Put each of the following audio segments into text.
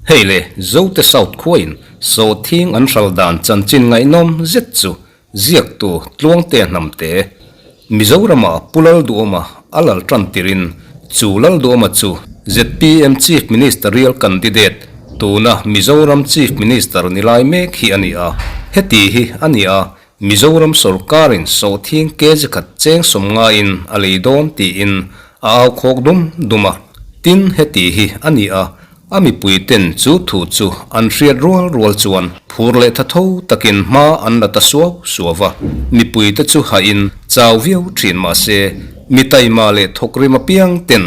Hei le, Zote South khuain sawhthing an hral dan chanchin ngaihnawm zet chu ziaktu Tluangte Hnamte, Mizorama Pu Lalduhawma a lal tan tirin chu Lalduhawma chu zpm Chief Ministerial Candidate, tuna Mizoram Chief Minister ni lai mek hi a ni a. Heti hi a ni a, Mizoram sawrkarin sawhthing kg khat cheng sawmngaiin a lei dawn tiin a au khawk dum dum a. Tin, heti hi a ni a, a mipuiten chu thu chu an hriat rual rual chuan phur leh tha tho takin hma an la ta suau suau va. Mipuite chu hahin chau viau thin mah se, mi taima leh thawkrim apiang ten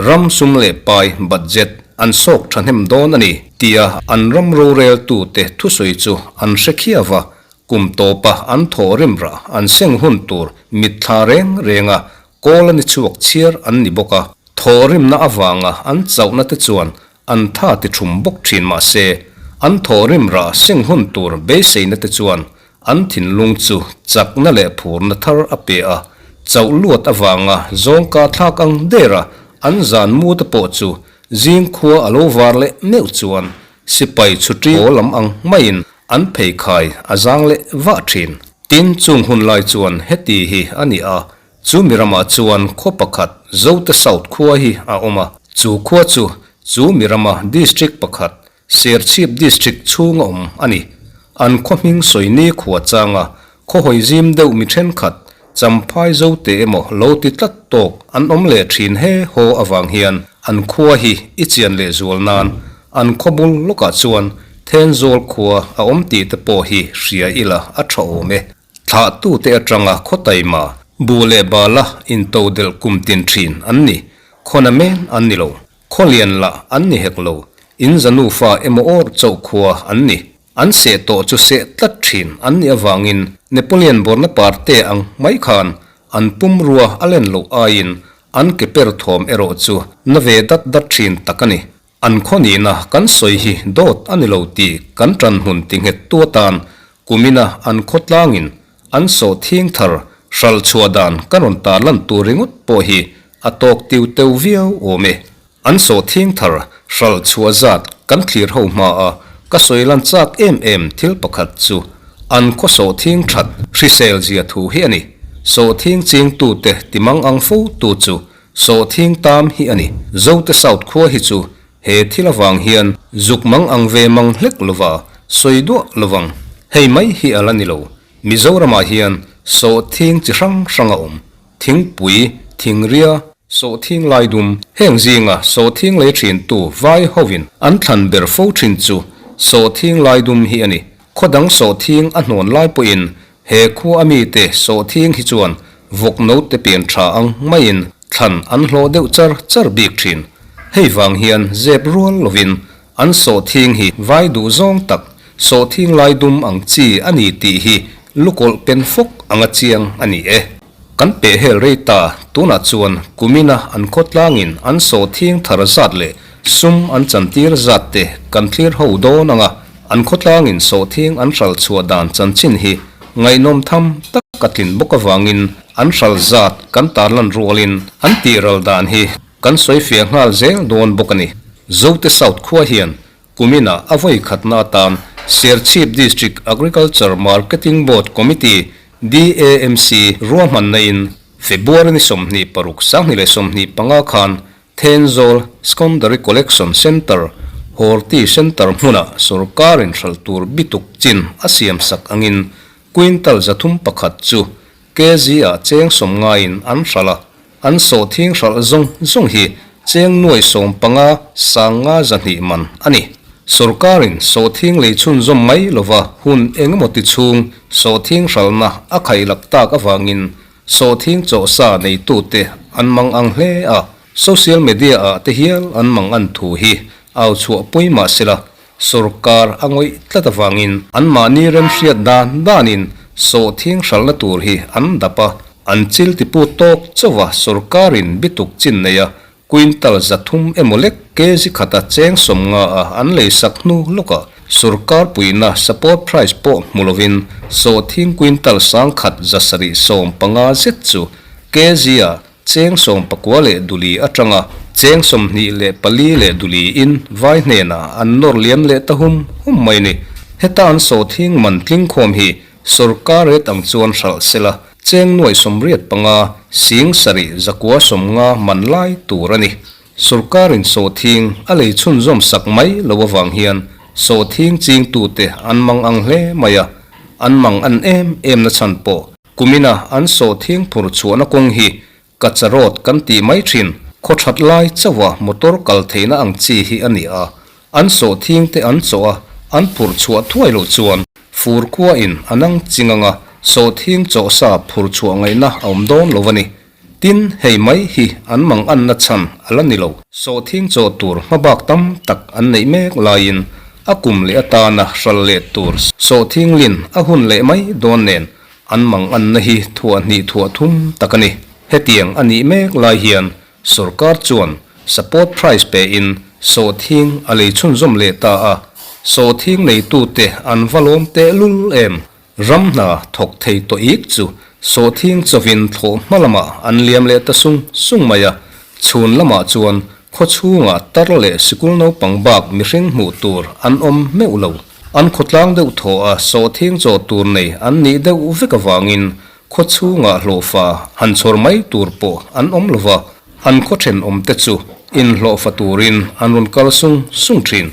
Ram sum leh pai, budget, an sawk thahnem dawn a ni tia an ram roreltute thusawi chu an hre khiau va, Kum tawpa an thawh rim rah an seng hun tur mitthla reng renga kawl a ni chhuak chhiar an ni bawk a, thawh rimna avanga an chauhna te chuan an tha ti thum bawk thin mah se, an thawh rim rah seng hun tur beiseina te chuan an thinlung chu chakna leh phurna thar a pe a, chauh luat avanga zawngka thlak ang dera an zan mu te pawh chu zing khua a lo var leh meuh chuan sipai chhuṭi haw lam ang maiin An pheikhai a zang leh vah thin. Tin, chung hun lai chuan heti hi a ni a, chu mi ramah chuan khaw pakhat Zote South khua hi a awm a, chu khua chu chu mi rama district pakhat Serchhip District chhunga awm a ni. An khaw hming sawi ni khua changa khaw hawi zim deuh mi thenkhat Champhai Zote emaw lo ti tlat tawk an awm leh thin he haw avang hian an khua hi i chian leh zual nan an khaw bul lawkah chuan Thenzawl khua a awm tih te pawh hi hria ila a tha awm e. Thlahtute atanga khaw taima, buh leh bala intodelh kum tin thin an ni. Khawna men an ni lo. Khaw lian lah an ni hek lo. In za nufa emaw awr chauh khua an ni. An seh tawh chu seh tlat thin an nih avangin Napoleon Bonaparte ang mai khan an pumrua a len loh aiin an ke per thawm erawh chu na ve dat dat thin tak a ni. An khaw nihna kan sawi hi dawt a ni lo tih kan tan hmun ti nghet tu atan kumina an khawtlangin an sawhthing thar hralh chhuah dan kan rawn tarlan tur ringawt pawh hi a tawk tiu teu viau awm e. An sawhthing thar hralh chhuah zat kan thlir ho hma a, ka sawi lan chak em em thil pakhat chu an khaw sawhthing that hrisel zia thu hi a ni. Sawhthing chingtute timang ang fo tu chu sawhthing tam hi a ni. Zote South khua hi chu he thil avang hian zuk mang ang ve mang hlek lova sawi duah lovang. Hei mai hi a la ni lo. Mizoramah hian sawhthing chi hrang hrang a awm. Thingpui, thingria, sawhthing laidum, heng zinga sawhthing lei thintu vai hovin an thlan ber fo thin chu sawhthing laidum hi a ni. Khaw dang sawhthing a hnawn lai pawhin he khua a mite sawhthing hi chuan vawk note pian tha ang maiin thlan an hlawh deuh char char bik thin. Hei vang hian zep rual lovin an sawhthing hi vai duh zawng tak sawhthing laidum ang chi a ni tih hi lukawlh pen fawk anga chiang a ni e. Kan peh hel rei ta, tunah chuan kumina an khawtlangin an sawhthing thar zat leh sum an chantir zat te kan thlir ho dawn ang a, an khawtlangin sawhthing an hral chhuah dan chanchin hi ngaihnawm tham tak a tlin bawk avangin an hral zat kan tarlan rualin an tihral dan hi kan sawifiah nghal zel dawn bawk a ni. Zote South khua hian Kuminah a vawi khatna atan Serchhip District Agriculture Marketing Board Committee, DAMC, ruahmanna in February ni 26, 2025 khan Thenzawl Secondary Collection Centre, Horti Centre hmunah sorkarin hralh tur bituk chin a siamsak angin quintal 301 chu kg-ah cheng sawmngaiin an hralh a. An sawhthing hralh zawng zawng hi cheng nuai 15 sanga 200 man a ni. Sorkarin sawhthing lei chhunzawm mai lova hun eng emaw ti chhung sawhthing hralhna a khailak tak avangin sawhthing chawhsa neitute an mang ang hle a, social media ah te hial an mang an thu hi au chhuah pui mah sela sorkar a ngawih tlat avangin anmahni remhriat dan danin sawhthing hralhna tur hi an dap a, an chil tipu tawk chauha sorkarin bituk chin neia quintal 300 emaw lek kg khata cheng 50 a an leisak hnu lawkah sorkar puihna support price pawh hmu lovin sawhthing quintal 1,775 zet chu kg-a. Cheng 19 leh duli atanga cheng 24 leh duliin vai hnenah an nawr liam leh ta hum hum mai ni. Heta an sawhthing man tlingkhawm hi sorkar rate ang chuan hralh sela cheng nuai 85 sing sarih zakua 50 man lai tur a ni. Sorkarin sawhthing a lei chhunzawm sak mai lo avang hian sawhthing chingtute an mang ang hle mai a, an mang an em em na chhan pawh Kumina an sawhthing phur chhuahna kawng hi kacha road kan tih mai thin. Khaw that lai chauha motor kal theihna ang chi hi a ni a, an sawhthing te an chawh a, an phurh chhuah thuai loh chuan fur khuain a nang ching anga sawhthing chawh sa phur chhuah ngaihna a awm dawn lo a ni. Tin, hei mai hi an mang anna chhan a la ni lo. Sawhthing chawh tur hmabak tam tak an neih mek laiin a kum leh atana hral leh tur sawhthing lin a hun leh mai dawn nen an mang anna hi thuah hnih thuah thum tak a ni. Hetiang a nih mek lai hian sorkar chuan support price pein sawhthing a lei chhunzawm leh ta a, sawhthing neitute an va lawm tehlul em? Ram hna thawk thei tawh ik chu sawhthing chawin thlawh hma lamah an liam leh ta sung sung mai a, chhun lamah chuan khaw chhungah tar leh sikul naupang bak mihring hmuh tur an awm meuh lo. An khawtlang deuh thaw a sawhthing chaw tur nei an nih deuh vek avangin khaw chhungah hlawhfa han chhawr mai tur pawh an awm lo va, an khaw thenawmte chu inhlawhfa turin an rawn kal sung sung thin.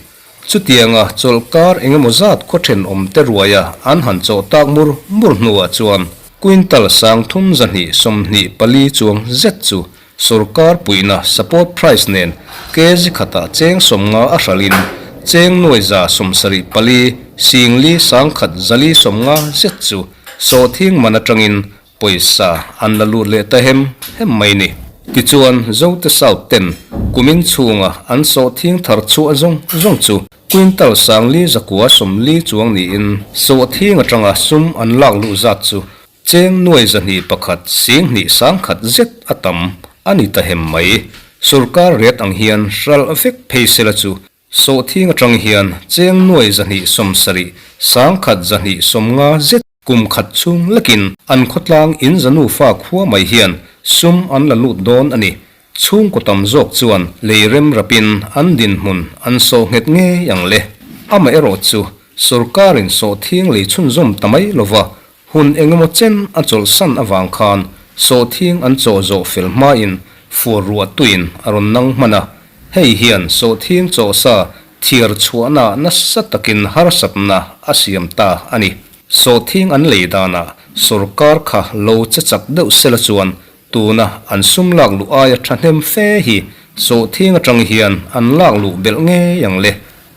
Chutianga chawlhkar engemaw zat khaw thenawmte ruaia an han chawh tak mur mur hnuah chuan quintal 3224 chuang zet chu sorkar puihna support price nen kg khatah cheng 50 a hralhin cheng nuai 74 singli 1,100 50 zet chu sawhthing man atangin Pawisa an la lut leh ta hem hem mai ni. Tichuan, Zote South ten kumin chhunga an sawhthing thar chhuah zawng zawng chu quintal 4,940 chuang niin sawhthing atanga sum an lak luh zat chu cheng nuai 201 sing hnih 1,100 zet a tam a ni ta hem mai. Sorkar rate ang hian hralh vek phei sela chu sawhthing atang hian cheng nuai 270 1,150 zet Kum khat chhung lekin an khawtlang in za nufa khua mai hian sum an la lut dawn a ni. Chhungkaw tam zawk chuan lei rem rapin an dinhmun an sawh nghet ngei ang le. Amaherawh chu sorkarin sawhthing lei chhunzawm ta mai lova hun engemaw chen a chawlhsan avang khan sawhthing an chawh zawh fel hmain fur ruah tuin a rawn nang hman a. Hei hian sawhthing chawhsa Thiar chhuahna nasa takin harsatna a siam ta a ni. Sawhthing an lei danah sorkar kha lo che chak deuh sela chuan tuna an sum lak luh aia thahnem fe hi sawhthing atang hian an lak luh belh ngei ang le.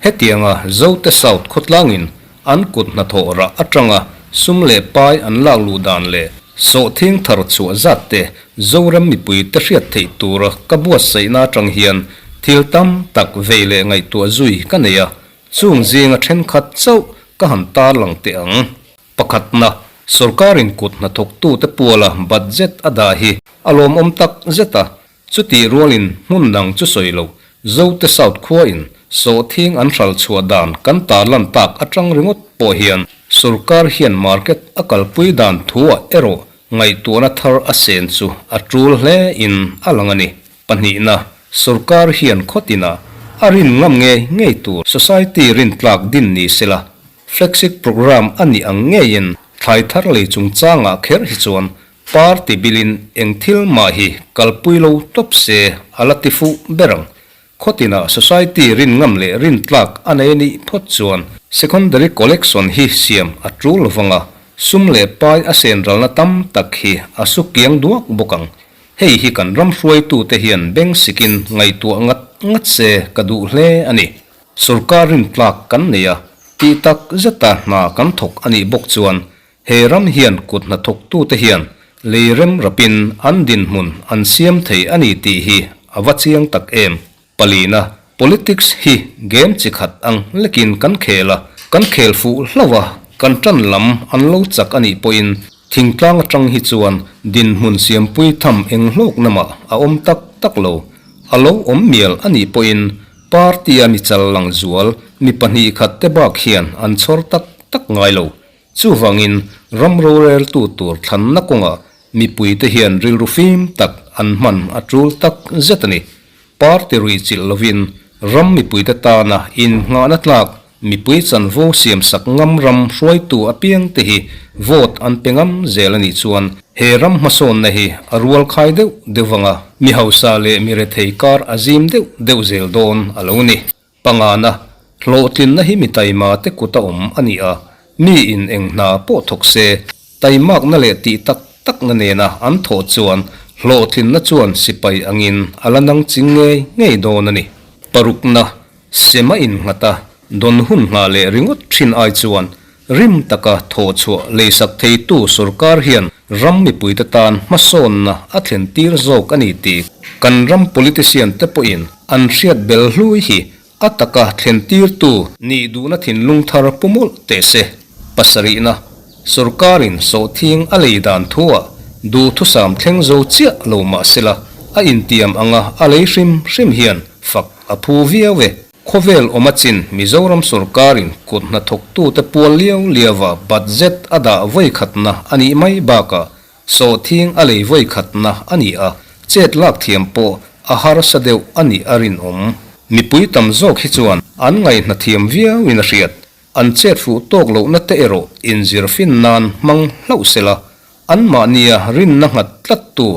Hetianga Zote South khawtlangin an kut hnathawh rah atanga sum leh pai an lak luh dan leh sawhthing thar chhuah zat te Zoram mipuite hriat theih tura ka buatsaihna atang hian thil tam tak vei leh ngaihtuah zui ka nei a, chung zinga thenkhat chauh ka han tarlang teh ang. Pakhatna, sorkarin kut hnathawktute puala budget a dah hi a lawmawm tak zet a, Chutih rualin hmun dang chu sawi lo, Zote South khuain sawhthing an hral chhuah dan kan tarlan tak atang ringawt pawh hian sorkar hian market a kalpui dan thuah erawh ngaihtuahna thar a sen chu a tul hle in a lang a ni. Pahnihna, sorkar hian khawtinah a rin ngam ngei ngei tur society rintlak din ni sela, flagship programme a nih ang ngeiin thlai thar lei chungchangah kher hi chuan Party bilin eng thil mah hi kalpui lo tawp se a la ti fuh ber ang. Khawtinah society rin ngam leh rin tlak a nei a nih phawt chuan secondary collection hi siam a tul lovang a, sum leh pai a sen ralna tam tak hi a su kiang duak bawk ang. Hei hi kan ram hruaitute hian beng sikin ngaihtuah ngat ngat se ka duh hle a ni. Sorkar rin tlak kan nei a, tih tak zeta hna kan thawk a nih bawk chuan He ram hian kut hnathawktute hian lei rem rapin an dinhmun an siam thei a ni tih hi a va chiang tak em. Palina, Politics hi game chi khat ang lekin kan khel a, kan khel fuh hlauh a, kan tan lam an lo chak a nih pawhin thingtlang atang hi chuan dinhmun siampui tham eng hlawkna mah a awm tak tak lo. A lo awm mial a nih pawhin party-a mi chal lang zual mi pahnih khat te bak hian an chhawr tak tak ngai lo. Chuvangin, ram roreltu tur thlanna kawngah Mipuite hian rilru fim tak an hman a tul tak zet a ni. Party ruihchilh lovin ram mipuite tana innghahna tlak mipui chanvo siamsak ngam ram hruaitu apiangte hi vote an pe ngam zel a nih chuan he ram hmasawnna hi a rual khai deuh deuh vanga mi hausa leh mi rethei kar a zim deuh deuh zel dawn a lo ni. Pangana, hlawhtlinna hi mi taima te kut a awm a ni a, mi in eng hna pawh thawk se, taimakna leh tih tak takna nena an thawh chuan hlawhtlinna chuan sipai angin a la nang ching ngei ngei dawn a ni. Parukna, sema innghat a, dawn hun nghah leh ringawt thin ai chuan rim taka thawh chhuah leisak theitu sorkar hian ram mipuite tan hmasawnna a thlen tir zawk a ni tih kan ram politician te pawhin an hriat bel hlui hi a taka thlen tirtu nih duhna thinlung thar pu mawlh teh se. Pasarihna, sorkarin sawhthing a lei dan thuah duhthusam thleng zo chiah lo mah sela a intiam anga a lei hrim hrim hian fak a phu viau e. Khawvel awm a chin Mizoram sorkarin kut hnathawktute pual liau liauva budget a dah vawi khatna a nih mai bakah sawhthing a lei vawi khatna a ni a, chet lak thiam pawh a harsa deuh a nih a rinawm. Mipui tam zawk hi chuan an ngaihna thiam viauin a hriat. An chet fuh tawk lohna te erawh inzir fin nan hmang hlauh sela, anmahnia rinna nghat tlattu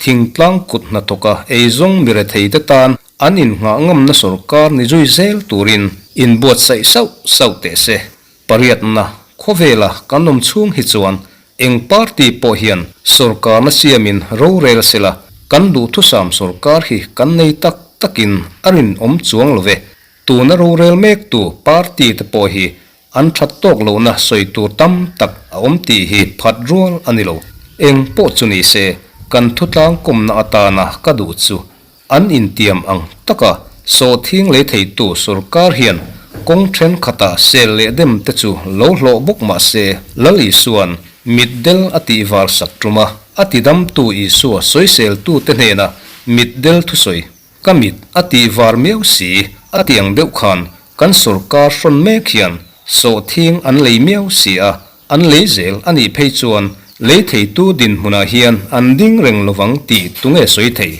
thingtlang kut hnathawka eizawng miretheite tan An innghah ngamna sorkar ni zui zel turin inbuatsaih sauh sauh teh se. Pariatna, Khawvela kan awm chhung hi chuan eng party pawh hian sorkarna siamin rorel sela kan duhthusam sorkar hi kan nei tak takin a rinawm chuang lo ve. Tuna rorel mektu party te pawh hi An that tawk lohna sawi tur tam tak a awm tih hi phat rual a ni lo. Eng pawh chu ni se, kan thutlang kawmna atana ka duh chu an intiam ang taka sawhthing lei theitu sorkar hian kawng thenkhatah sel leh dem te chu lo hlawh bawk mah se, Lal Isua'n mitdel a tih var sak tum a, a tidamtu Isua sawiseltute hnena mitdel thusawi Ka mit a tih var miau si, a ti ang deuh khan kan sorkar hrawn mek hian sawhthing an lei miau si a, an lei zel a nih phei chuan lei theitu dinhmunah hian an ding reng lovang tih tunge sawi thei?